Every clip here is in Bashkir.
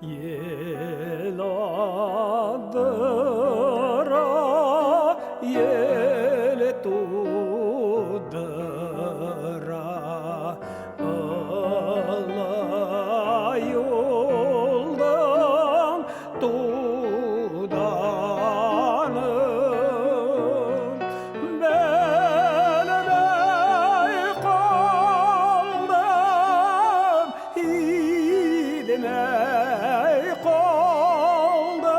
Ел алдыра, ел тудыра, Ылай юлдың туҙанын белмәй ҡалдым, һиҙмәй ҡалдым,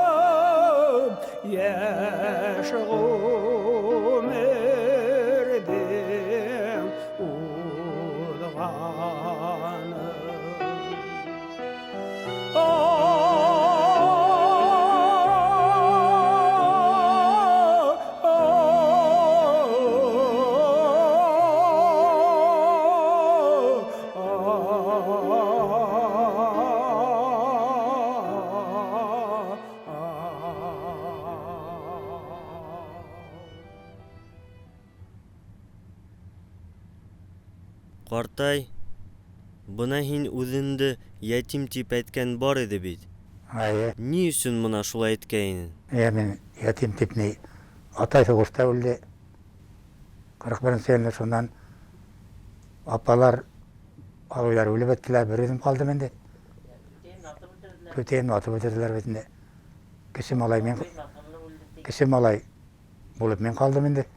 йәш ғүмерҙең уҙғанын. Ҡартай, бына һин үҙеңде ятим тип әйткән бар ине бит. Әйе. Ни өсөн бына шулай әйткәйнең? Йә, мин ятим тип ни, атай һуғышта үлде. 41 йылны шуннан апалар, абыйлар үлеп бөттөләр, бер үҙем ҡалдым инде. Түтәйемде атып үлтерҙеләр бит инде. Кесе малай мин, кесе малай булып мин ҡалдым инде.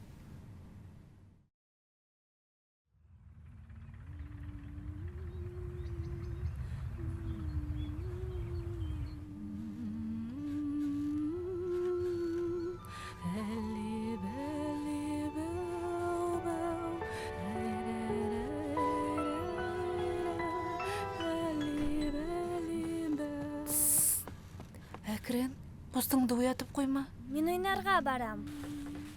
Әкрен, ҡустыңды уятып ҡуйма. Мин уйнарға барам.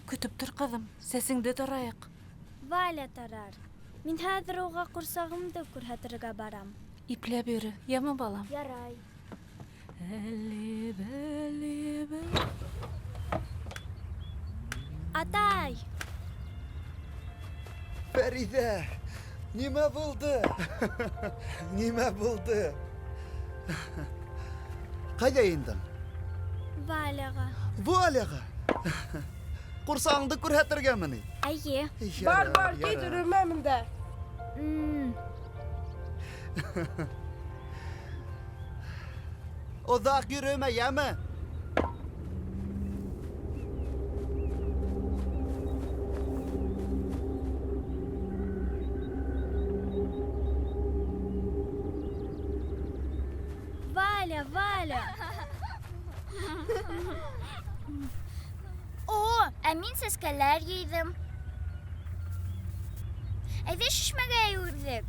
Көтөп тор, ҡыҙым, сәсеңде тарайыҡ. Валя тарар. Мин хәҙер уға ҡурсағымды күрһәтергә барам. Ипләп йөрө, яме, балам? Ярай. Атай! Фәриҙә, нимә булды? Нимә булды? Ҡайҙа индең? Валяға. Валяға? Ҡурсағыңды күрһәтергәме ни? Әйе. Бар, бар, кит, өрмә бында. Оҙаҡ йөрөмә, йәме? Валя, Валя. О, ә мин сәскәләр йыйҙым. Әйҙә шишмәгә йүгерҙек.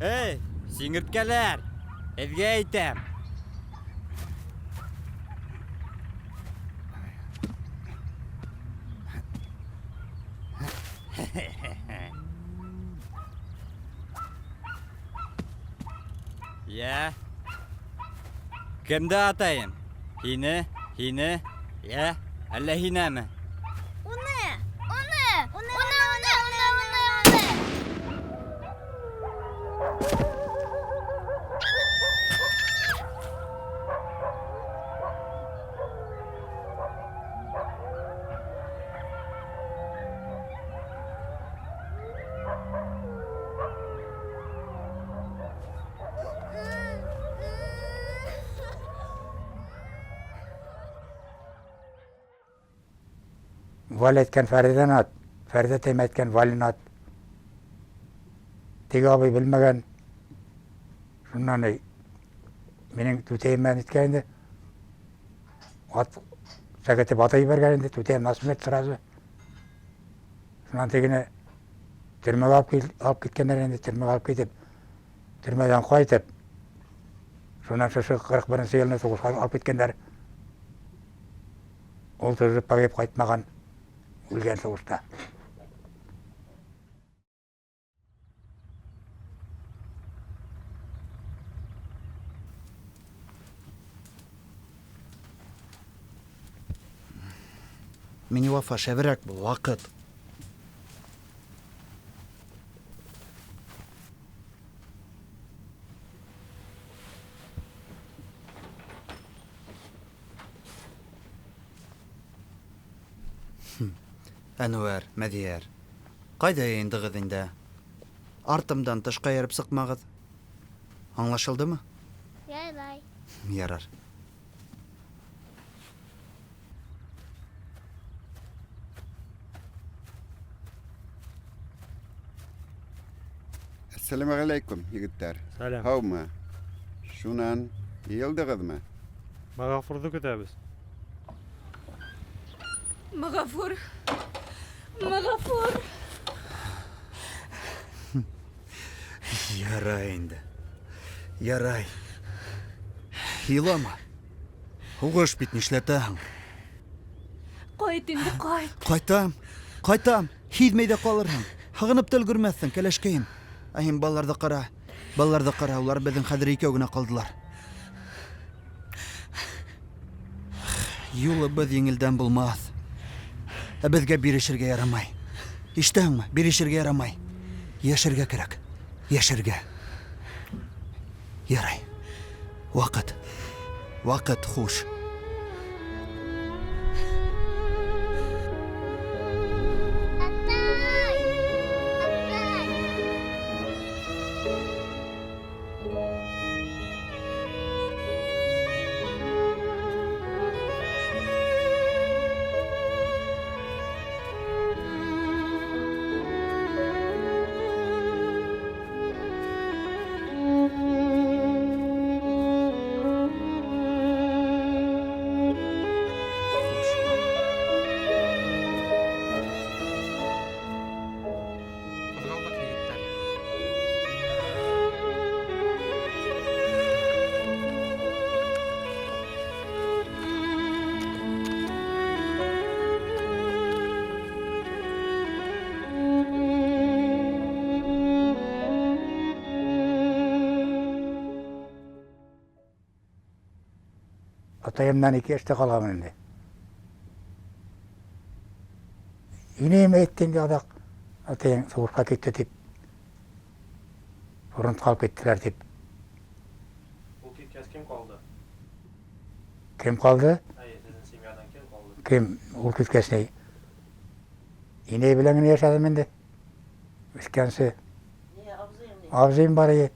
Эй, сиңерткәләр, һеҙгә әйтәм. Йә. Кемде атайым? Һине, һине, йә, әллә һинәме? Уны, уны, уны, уны, уны, уны, уны. Валя әйткән Фәриҙәне ат, Фәриҙә тәймә әйткән Валяны ат. Теге абый белмәгән. Шуннан эй, минең түтәйем менән иткән инде. Ат сәкетеп ата ебәргән инде, түтәйем насмерть сразу. Шуннан тегене төрмәгә алып киткәндәр инде, төрмәгә алып китеп, төрмәдән ҡайтып, шуннан шушы 41 йылны һуғышҡа алып киткәндәр. Ул тоже погиб ҡайтмаған, үлгән һуғышта. Миневафа, шәберәк бул, ваҡыт. Әнүәр, Мәҙиәр. Ҡайҙа йыйындығыҙ инде? Артымдан тышҡа йөрөп сыҡмағыҙ. Аңлашылдымы? Ярай. Ярар. Әссәләмәғәләйкүм, егеттәр. Сәләм. Һаумы? Шунан йыйылдығыҙмы? Мәғәфурҙы көтәбеҙ. Мәғәфүр! Мәғәфүр! Ярай инде. Ярай. Илама. Һуғыш бит нишләтәһең? Ҡайт инде, ҡайт. Ҡайтам, ҡайтам. Һиҙмәй ҙә ҡалырһың. Һағынып та өлгөрмәҫһең, кәләшкәйем. Ә һин балаларҙы ҡара. Балаларҙы ҡара, улар беҙҙең хәҙер икәү генә ҡалдылар. Юлыбыҙ еңелдән булмаҫ. Ә беҙгә бирешергә ярамай. Ишетәһеңме? Бирешергә ярамай. Йәшәргә кәрәк. Йәшәргә. Ярай. Ваҡыт. Ваҡыт, хуш. Атай! Атай! Ҡуҙғалдыҡ, егеттәр. Атайымдан 2 йәштә ҡалғанмын инде. Инәйем әйтте инде аҙаҡ, атайың һуғышҡа китте тип. Фронтҡа алып киттеләр тип. Ул киткәс кем ҡалды? Кем ҡалды? Әйе, һеҙҙең семьядан кем ҡалды? Кем? Ул киткәс ни? Инәй белән генә йәшәнем инде. Үҫкәнсе. Абзыйым бар ине.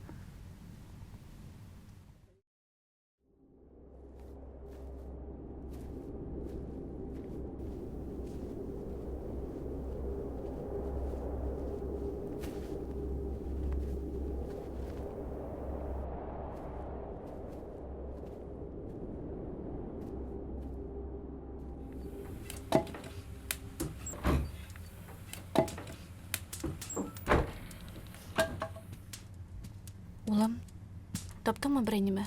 Улым, таптыңмы берәй нимә?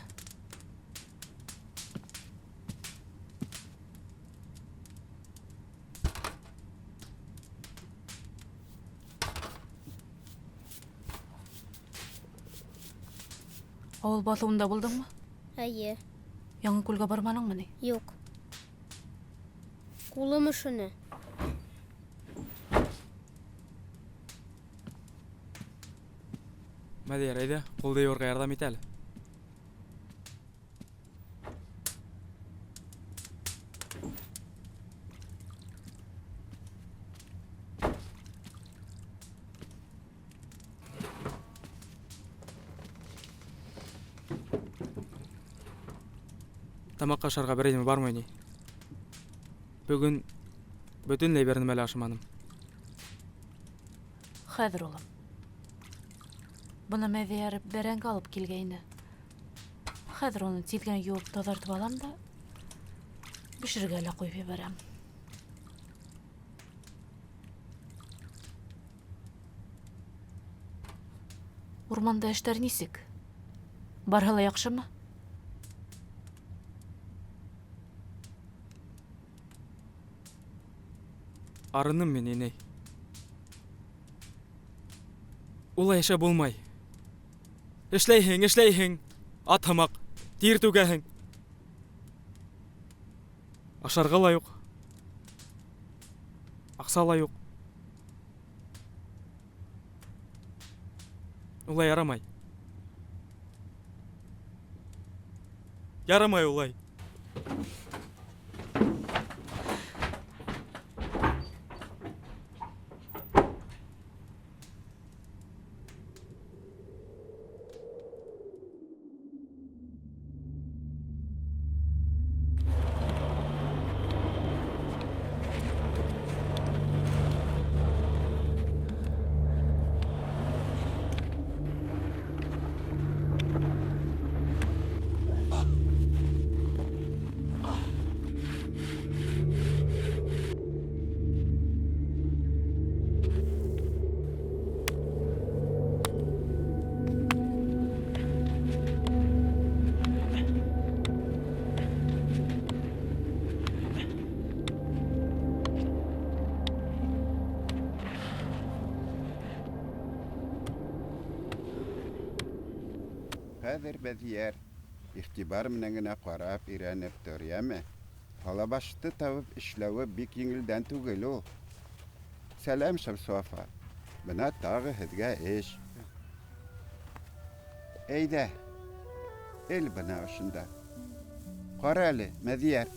Ауыл баҫыуында булдыңмы? Эйе. Яңы күлгә барманыңмы ни? Юҡ. Ҡулым өшөнө. Мәҙиәр, әйҙә, ҡулды йыуырға ярҙам ит әле. Тамаҡҡа ашарға берәй нәмә бармы ни? Бөгөн бөтөнләй бер нәмә лә ашаманым. Хәҙер, улым. Бына Мәҙиәр бәрәңге алып килгәйне. Хәҙер уны тиҙ генә йыуып таҙартып алам да бешерергә лә ҡуйып ебәрәм. Урманда эштәр нисек? Барыһы ла яҡшымы? Арыным мин, инәй. Улай йәшәп булмай. Эшләйһең, эшләйһең. Ат һымаҡ, тир түгәһең. Ашарға ла юҡ. Аҡса ла юҡ. Улай ярамай. Ярамай улай. Хәҙер Бәҙиәр, иғтибар менән генә ҡарап, өйрәнеп тор, йәме? Һалабашты табып эшләүе бик еңелдән түгел ул. Сәләм, Шәмсуафа. Бына тағы һеҙгә эш. Әйҙә, эл бына ошонда. Ҡара әле, Мәҙиәр,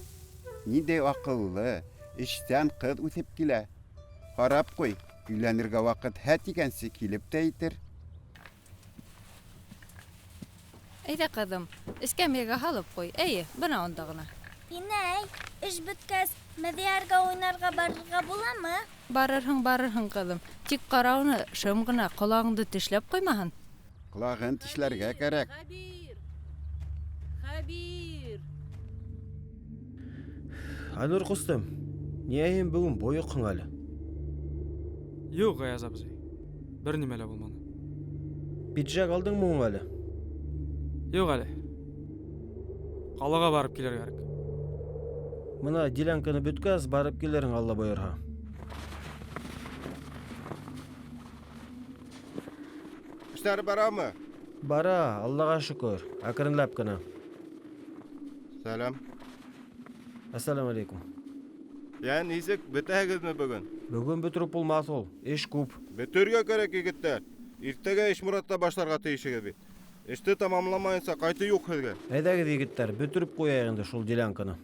ниндәй аҡыллы, эшсән ҡыҙ үҫеп килә. Ҡарап ҡуй, өйләнергә ваҡыт һә тигәнсе килеп тә етер. Әйҙә, ҡыҙым, эскәмйәгә һалып ҡуй. Эйе, бына унда ғына. Инәй, эш бөткәс, Мәҙиәргә уйнарға барырға буламы? Барырһың, барырһың, ҡыҙым. Тик ҡара уны, шым ғына ҡолағыңды тешләп ҡуймаһын. Ҡолағын тешләргә кәрәк. Хәбир! Хәбир! Айнур ҡустым, ниңә һин бөгөн бойоҡһоң әле? Юҡ, Гаяз абзый. Бер нимә лә булманы. Пиджак алдыңмы һуң әле? Юҡ әле. Ҡалаға барып килергә кәрәк. Бына делянканы бөткәс, барып килерһең, Алла бойорһа. Эштәр барамы? Бара, Аллаға шөкөр, әкренләп кенә. Сәләм. Әссәләмү алейкум. Йә, нисек, бөтәһегеҙме бөгөн? Бөгөн бөтөрөп булмаҫ ул, эш күп. Бөтөргә кәрәк, егеттәр. Иртәгә Ишморатта башларға тейешегеҙ бит. Эште тамамламайынса ҡайтыу юҡ һеҙгә. Әйҙәгеҙ, егеттәр, бөтөрөп ҡуяйыҡ инде шул делянканы.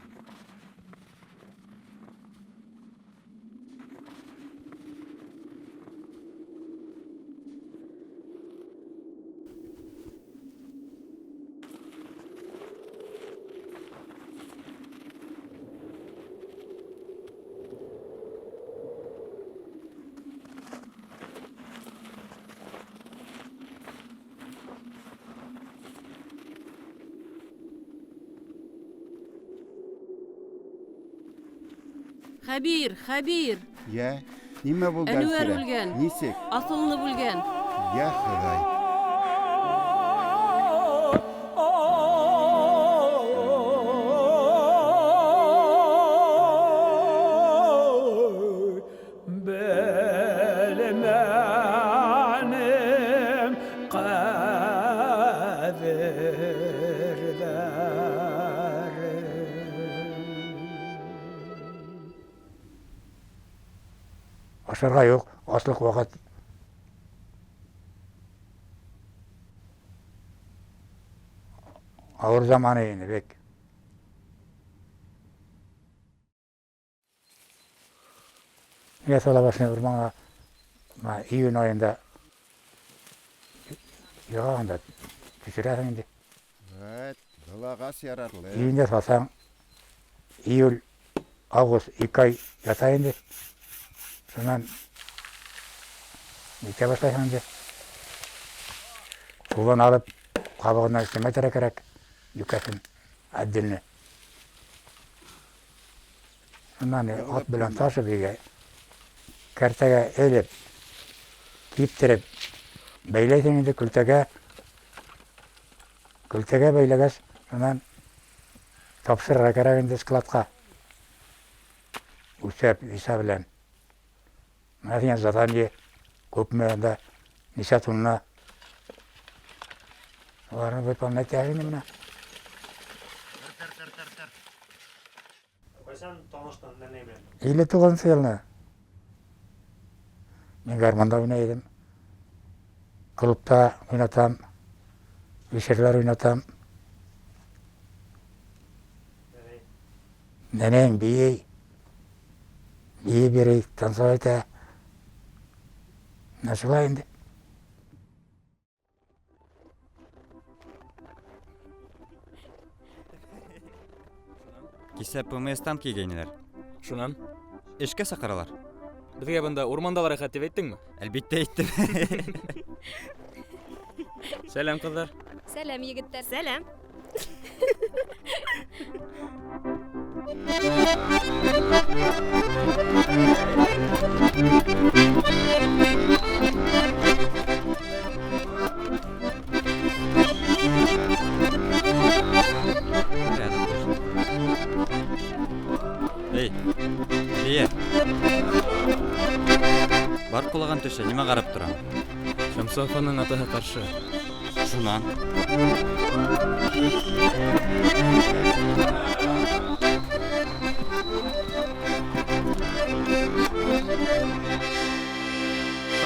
Хәбир, Хәбир! Йә, нимә булды, Әнүәр Әлфирә? үлгән. Нисек? Аҫылынып үлгән. Йә Хоҙай. Белмәнем ҡәҙерҙәрен. Ашарға юҡ, аслыҡ ваҡыт. Ауыр заманы инде бик. Миңә сала башлай урманға, бына июнь айында йығаһың да төшөрәһең инде. Вәт, был ағас ярарлы. Июндә салсаң, июль, август ике ай ята инде. Шунан нитә башлайһың инде. Ҡулдан алып, ҡабығынан эшләмәй кәрәк, йүкәһен отдельно. Шунан ат белән ташып өйгә, кәртәгә элеп, киптереп, бәйләйһең инде көлтәгә. Көлтәгә бәйләгәс, шунан тапшырырға кәрәк инде складҡа. Үлсәп, иса белән. Менә дигән задание күпме анда, нисә тонна. Уларны выполнять итәһең инде менә. Ҡасан таныштың нәнәй менән? Илле туғыҙынсы йылны. Мин гармунда уйнай инем. Клубта уйнатам, вечерлар уйнатам. Нәнәйем бейей. Бейей берей, танцевать итә. Менә шулай инде. Кисә ПМС-тан килгәйнеләр. Шунан? Эшкә саҡыралар. Беҙгә бында урманда ла рәхәт тип әйттеңме? Әлбиттә әйттем. Сәләм, ҡыҙҙар. Сәләм, егеттәр. Сәләм. Эй, Лия. Бар ҡолаған төшә, нимә ҡарап тораң? Шәмсуафаның атаһы ҡаршы. Шунан.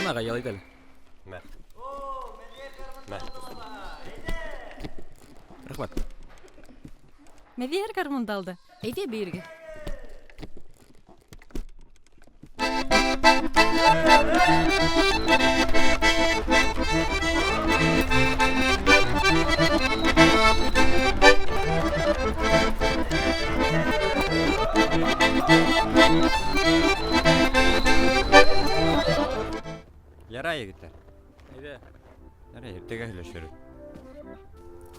Анаға ял ит әле. Мә. Мә. Рәхмәт. Мәҙиәр гармунды алды. Әйҙә бейергә. Ярай, егеттәр. Әйҙә. Ярай, иртәгә һөйләшербеҙ.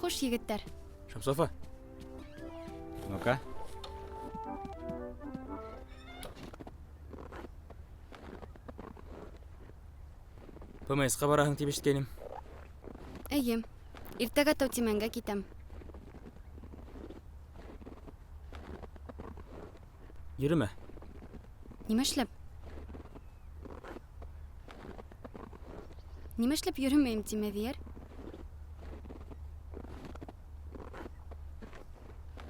Хуш, егеттәр. Шамсофа. Ну-ка. ПМС-ҡа бараһың тип ишеткәйнем. Эйе. Иртәгә Таутимәнгә китәм. Йөрөмә. Нимә эшләп? Нимә эшләп йөрөмәйем ти, Мәҙиәр?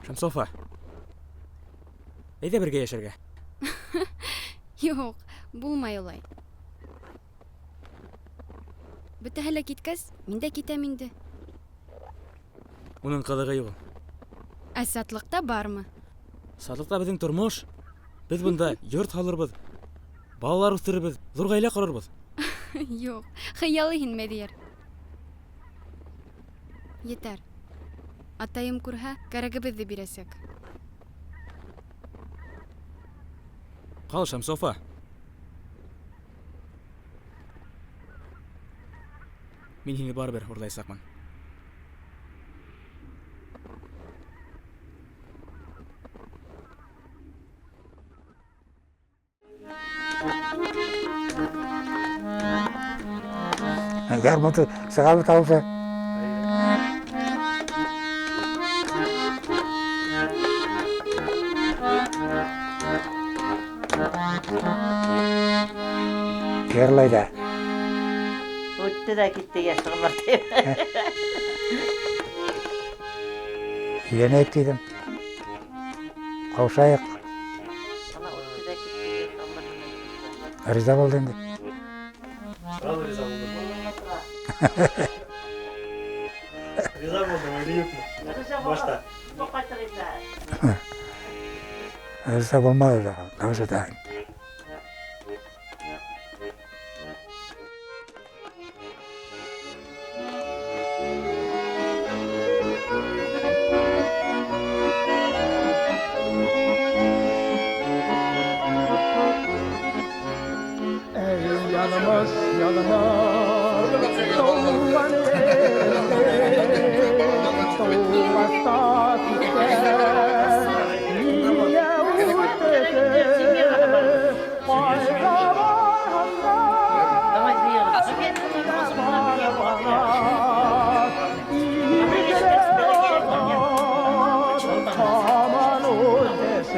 Шамсофа. Әйҙә бергә йәшәргә. Юҡ, булмай улай. Бөтәһе лә киткәс, мин дә китәм инде. Уның ҡыҙығы юҡ. Ә сатлыҡта бармы? Сатлыҡта беҙҙең тормош. Беҙ бында йорт һалырбыҙ, балалар үҫтерербеҙ, ҙур ғаилә ҡорорбоҙ. Юҡ, хыялый һин, Мәҙиәр. Етәр. Атайым күрһә, кәрәгебеҙҙе бирәсәк. Ҡал, Шамсофа. Мин һине барыбер урлаясаҡмын. Гармунды сығарып тауышы. Йырлай ҙа. Үтте лә китте йәш ғүмер тип. Өйләнәйек тинем. Ҡаушайыҡ. Ана үтте лә китте йәш ғүмер. Риза булды инде. Сразу риза булдым. Риза булдың или юҡмы? Башта. Риза булманы ла, тауыш итәһең. Ey yanmış yanmış doğan elde doğmazsa kitten niye ötesi fayda var hamda iyi bir aman ötesi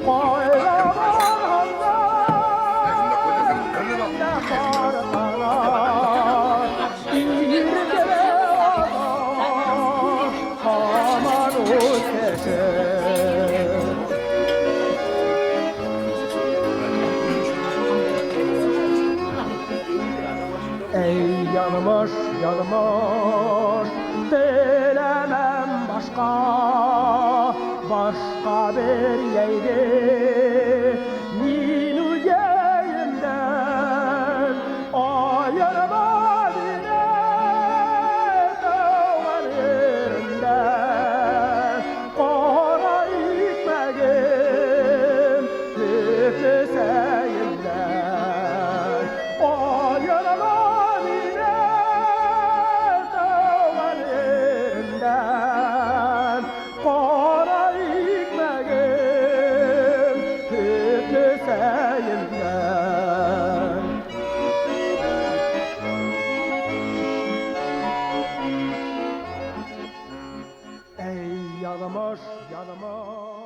fayda var hamda Ey yanmış yanmış dilemem başka başka bir yerde Min yüreğimden ayırma beni doğan yerimden Kara ekmeğim tütüseyimden Ayırma beni doğan yerimden Kara ekmeğim tütüseyimden Ey yanmış yanmış